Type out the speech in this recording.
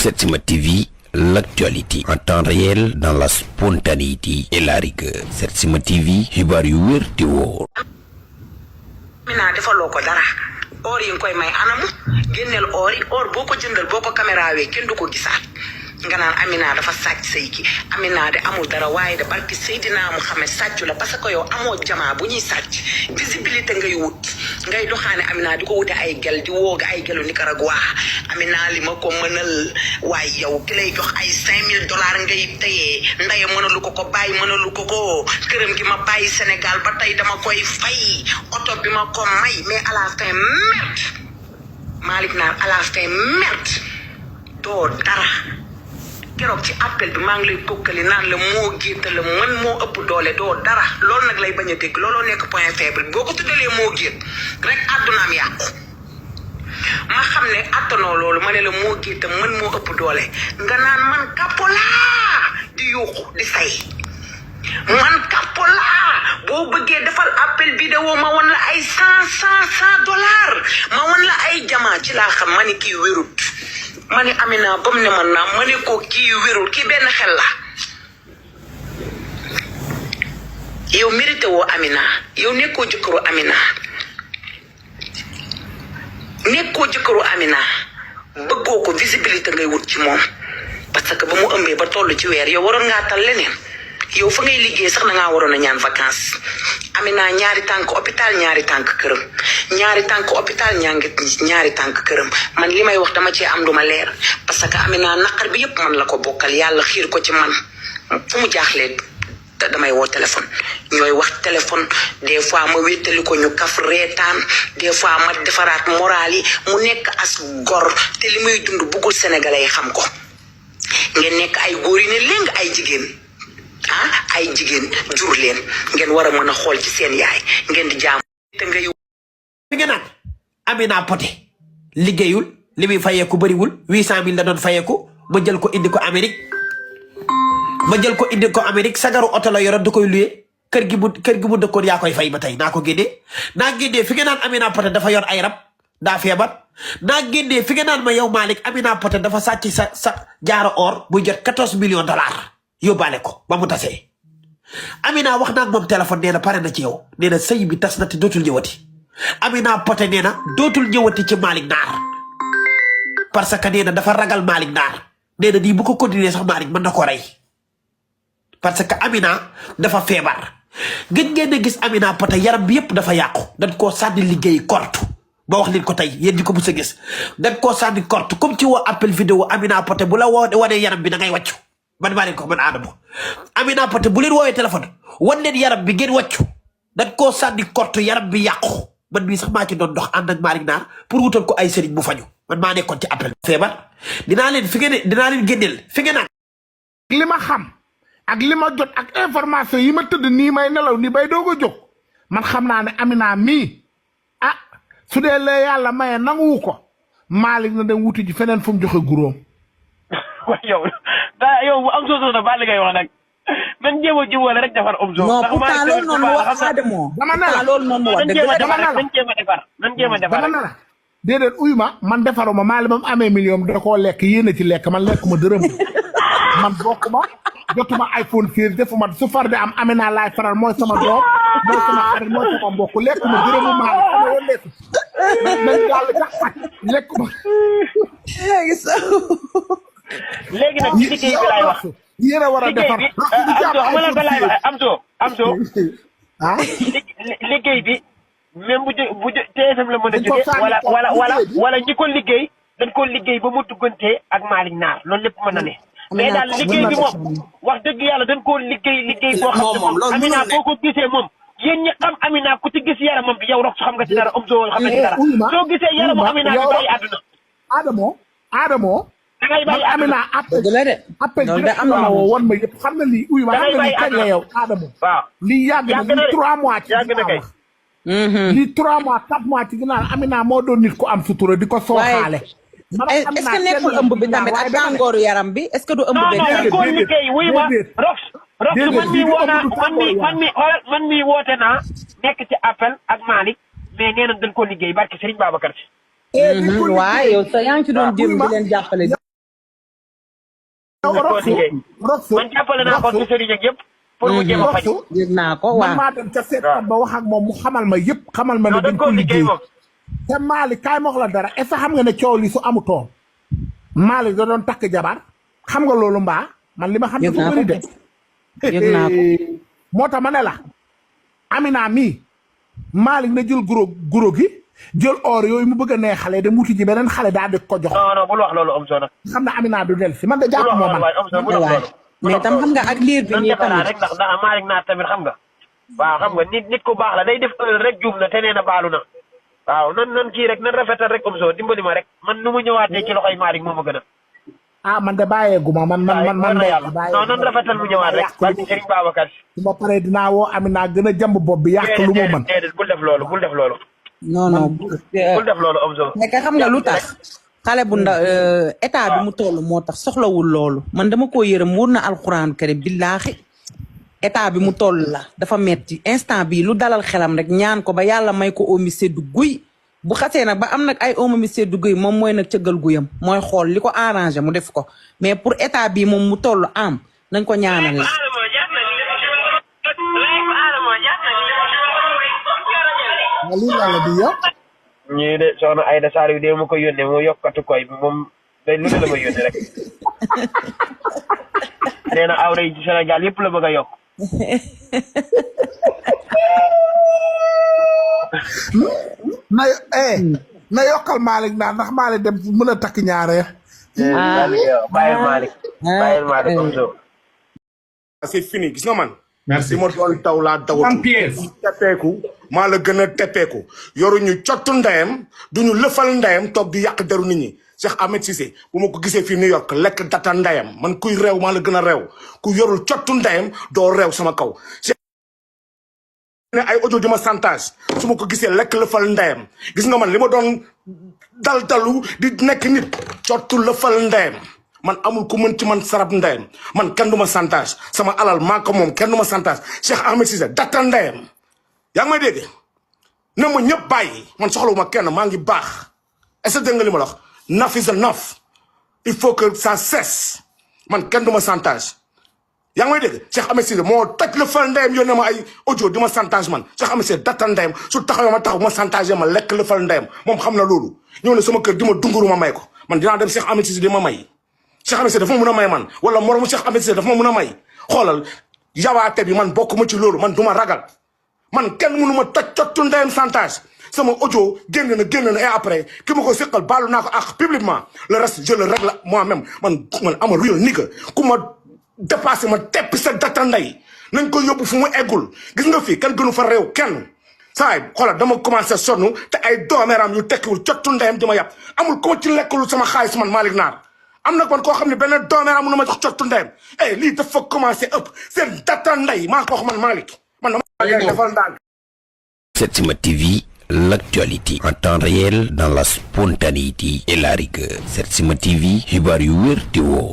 Setsima TV, l'actualité en temps réel dans la spontanéité et la rigueur. Setsima TV, xibaar yu wér te wóor. Amina defaloo ko dara or yi nga koy may anamu génneel or yi or boo ko jëndal boo ko camérawee kenn du ko gisaat nga naan Amina dafa sàcc say ki Amina de amul dara waaye de barki Seydina Muhammad sàccu la parce que yow amoo jamaa bu ñuy sàcc visibilité ngay wut ngay doxaane Amina di ko wute ay gel di wooga ay gelu Nicaragua Amina li ma ko mënal waaye yow ki lay jox ay $5000 ngay tayee ndaye mënalu ko bàyyi mënalu ko këram gi ma bàyyi Sénégal ba tey dama koy fay oto bi ma ko may mais à la fin merde Malick naan à la fin merde doo dara keroog ci appel bi maa ngi lay kokkali naan la moo géeta la mën moo ëpp doole doo dara loolu nag lay bañ a dégg looloo nekk point faible boo ko tuddalee moo géet rek àddunaam yàqu ma xam ne attanoo loolu ma ne la moo géeta mën moo ëpp doole nga naan man kapolaa di yuuxu di say man kapolaa boo bëggee defal appel vidéo ma won la ay $100 ma won la ay jamaa ci laa xam ma ni kii wérut ma ni Amina ba mu ne man naa ma ne ko kii wérul kii benn xel la yow mérité woo Amina yow nekkoo jëkkëru Amina bëggoo ko visibilité ngay wut ci moom parce que ba mu ëmbee ba toll ci weer yow waroon ngaa tal leneen yow fa ngay liggéey sax na ngaa waroon a ñaan vacances Amina ñaari tànk hôpital ñaari tànk këram ñaari tànk hôpital ñaari tànk këram man li may wax dama cee am lu ma leer parce que Amina naqar bi yëpp man la ko bokkal yàlla xiir ko ci man fu mu jaaxlee damay woo téléphone ñooy wax téléphone des fois ma wéttali ko ñu kaf reetaan des fois ma defaraat moral yi mu nekk as gor te li muy dund buggul sénégalais yi xam ko ngeen nekk ay góor yi ne léegi ay jigéen ay jigéen jur leen ngeen war a mën a xool ci seen yaay ngeen di jaam te ngay bi nga naan Amina Poté liggéeyul li muy fayeeku bëriwul 800000 la doon fayeeku ma jël ko indi ko Amérique sagaru oto la yoroon da koy luye kër gi mu dëkkoon yaa koy fay ba tey naa ko génnee fi nga naan Amina Poté dafa yor ay rab daa feebar naa génnee fi nga naan ma yow Malick Amina Poté dafa sàcc sa jaaro or buy jot $14 millions yóbbaale ko ba mu tasee Amina wax naa ak moom téléphone nee na pare na ci yow nee na sëy bi tas na te dootul ñëwati Amina Poté nee na dootul ñëwati ci Malick Naar parce que nee na dafa ragal Malick Naar nee na nii bu ko continuer sax Malick mën na ko rey parce que Amina dafa feebar gën ngeen a gis Amina Poté yaram bi yëpp dafa yàqu dañ koo sànni liggéey korte ba wax leen ko tey yéen ñi ko mës a gis dañ koo sànni korte comme ci woo appel vidéo Amina Poté bu la wanee yaram bi da ngay wàccu man maa leen ko man Adamo Amina Poté bu leen woowee téléphone wan leen yaram bi ngeen wàccu dañ koo sànni korte yaram bi yàqu man mii sax maa ci doon dox ànd ak Malick Naar pour wutal ko ay sëriñ bu faju man maa nekkoon ci appel feebar dinaa leen génneel fi ngeen naan li ma xam ak li ma jot ak information yi ma tëdd nii may nelaw ni bay doog a jóg man xam naa ne Amina mii su dee la yàlla maye nanguwu ko Malick na dem wuti ji feneen fu mu joxe guróom yow bu am soo na ba li ngay wax nag man jéem a jubóole rek defar am soo. non pourtant loolu noonu mu wax Adamo. dama ne la loolu noonu mu wax dëgg la nan jéem a defar dama ne la déedéet uyu ma man defaruma Malick ba mu amee million da koo lekk yéen ci lekk man lekkuma dërëm man bokkuma jotuma iPhone 6 defuma su far di am Amina laay faral mooy sama doom mooy sama xarit mooy sama mbokk lekkuma dërëmu Malick xam nga yow lekk man yàlla jax faj lekkuma léegi nag ci liggéey bi laay wax yéen a war a defar liggéey bi même bu TFM la mën a jóge wala ñi ko liggéey dañ ko liggéey ba mu duggantee ak Malick Naar loolu lépp mën na ne mais daal liggéey bi moom wax dëgg yàlla dañ koo liggéey boo xam ne moom Amina boo ko gisee moom yéen ñi xam Amina ku ci gis yaramam bi yow rek xam nga ci dara am soo xam nga ci dara soo gisee yaramu Amina bi bàyyi àdduna Adamo dangay bàyyi Amina appel am na woo wan ma yëpp xam na lii uyu ma xam na lii kañ la yow Adamo waaw lii yàgg na lii 3 mois ci ginnaaw lii 3 mois 4 mois ci ginnaaw Amina moo doon nit ku am sutura di ko sooxaale est-ce que nekkul ëmb bi tamit ak tàngooru yaram bi est-ce que du ëmb bi dañ ko liggéey wuyu ma rox man mii woote naa nekk ci appel ak Malick mais nee na dañ ko liggéey barke Serigne Babacar Si waaw yow sa yaa ngi ci doon jéem di leen jàppale Roxu man jàppale naa ko ci sëriñ ak yëpp pour mu jéem a faj. yëg naa ko man waaw. maa dem ca seetkat ba wax ak moom mu xamal ma yëpp xamal ma ne non dañ dañ koo ko liggéey liggéey moom. te Malick kaay ma wax la dara est ce que xam nga ne coow li su amutoon Malick da doon takk jabar xam nga loolu mbaa man li ma xam yëg dafa naa bëri ko de yëg naa ko. moo tax ma ne la Amina mii Malick na jël guro gi jël or yooyu mu bëgg a nee xale dem wuti ji beneen xale daal di ko jox non non bul wax loolu am solo. xam na Amina du del si man de bul jàpp wax moo loolu man waaye am solo bul wax loolu. mais tam xam nga ak liir bi nan nii defaraat tamit. rek ndax Malick Naar tamit xam nga. waaw xam nga nit ku baax la day def rek juum na te nee na baalu na. waaw nan kii rek nan rafetal rek am solo dimbali ma rek man nu mu ñëwaatee ci loxoy Malick moo ma gën a. ah man de bàyyeeguma man de non nan rafetal mu ñëwaat rek barke Serigne Babacar. su ma paree dinaa woo Amina gën a jàmb bopp bi yàq lu mu mën déedéet bul def loolu bul def loolu. non non. bul def loolu am solo. mais xam nga lu tax. xale bu ndaw état bi mu toll moo tax soxlawul loolu man dama ko yërëm wóor na alxuraan karim billaahi état bi mu toll la dafa metti instant bi lu dalal xelam rek ñaan ko ba yàlla may ko omi seddu guy bu xasee nag ba am nag ay omi seddu guy moom mooy nag cëggal guyam mooy xool li ko arrangé mu def ko mais pour état bi moom mu toll am nañ ko ñaanal la. lii la di yow ñii de soxna Aïda Sarr yu dee ma ko yónnee mu yokkatu koy bi moom day lu ne la ma yónnee rek nee na awra yi ci Sénégal yëpp la bëgg a yokk. na yokkal Malick naa ndax Malick dem mën a takk ñaaree. bàyyil Malick bàyyil Malick comme ça. c'est fini gis nga man. merci li ma doon taw laa dawatu. teppeeku maa la gën a teppeeku yoruñu cottu ndeyam duñu lëfal ndeyam toog di yàq deru nit ñi Cheikh Ahmed Cissé bu ma ko gisee fii New York lekk data ndeyam man kuy réew maa la gën a réew ku yorul cottu ndeyam doo réew sama kaw. ne ay audio di ma chantage su ma ko gisee lekk lëfal ndeyam gis nga man li ma doon dalu di nekk nit cottu lëfal ndeyam man amul ku mën ci man sarab ndeyam man kenn du ma chantage sama alal maa ko moom kenn du ma chantage Cheikh Ahmed Cissé data ndeyam yaa ngi may dégg na ma ñëpp bàyyi man soxlawuma kenn maa ngi baax est-ce que dégg nga li ma la wax enough is enough il faut que ça cesse man kenn du ma chantage yaa ngi may dégg Cheikh Ahmed Cissé moo toj la fal ndeyam yónnee ma ay audio di ma chantage man Cheikh Ahmed Cissé data ndeyam su taxawee ma taxaw ma chantage ma lekk la fal ndeyam moom xam na loolu ñëw ne sama kër di ma dunguru ma may ko man dinaa dem Cheikh Ahmed Cissé di ma may Cheikh Ahmed Cissé dafa ma mën a may man wala moromu Cheikh Ahmed Cissé dafa ma mën a may xoolal yawaate bi man bokkuma ci loolu man du ma ragal man kenn mënu ma toj cottu ndeyam chantage sama audio génn na et après ki ma ko seqal baalu naa ko ak publiquement le reste je le règle moi-même man ama real nigga ku ma dépassé ma teppi sa data ndey nañ ko yóbbu fu mu eggul gis nga fii kenn gënu fa réew kenn saay xoolal dama commencé sonn te ay doomeeraam yu tekkiwul cottu ndeyam di ma yàpp amul ko ci lekkul sama xaalis man Malick Naar am na kon koo xam ne benn doomeeraam mu na ma jox cottu ndeyam lii dafa commencé ëpp seen data ndey maa ko wax man Malick man dama defal ndànk. Setsima TV, l'actualité en temps réel dans la spontanéité et la rigueur. Setsima TV, xibaar yu wér te woo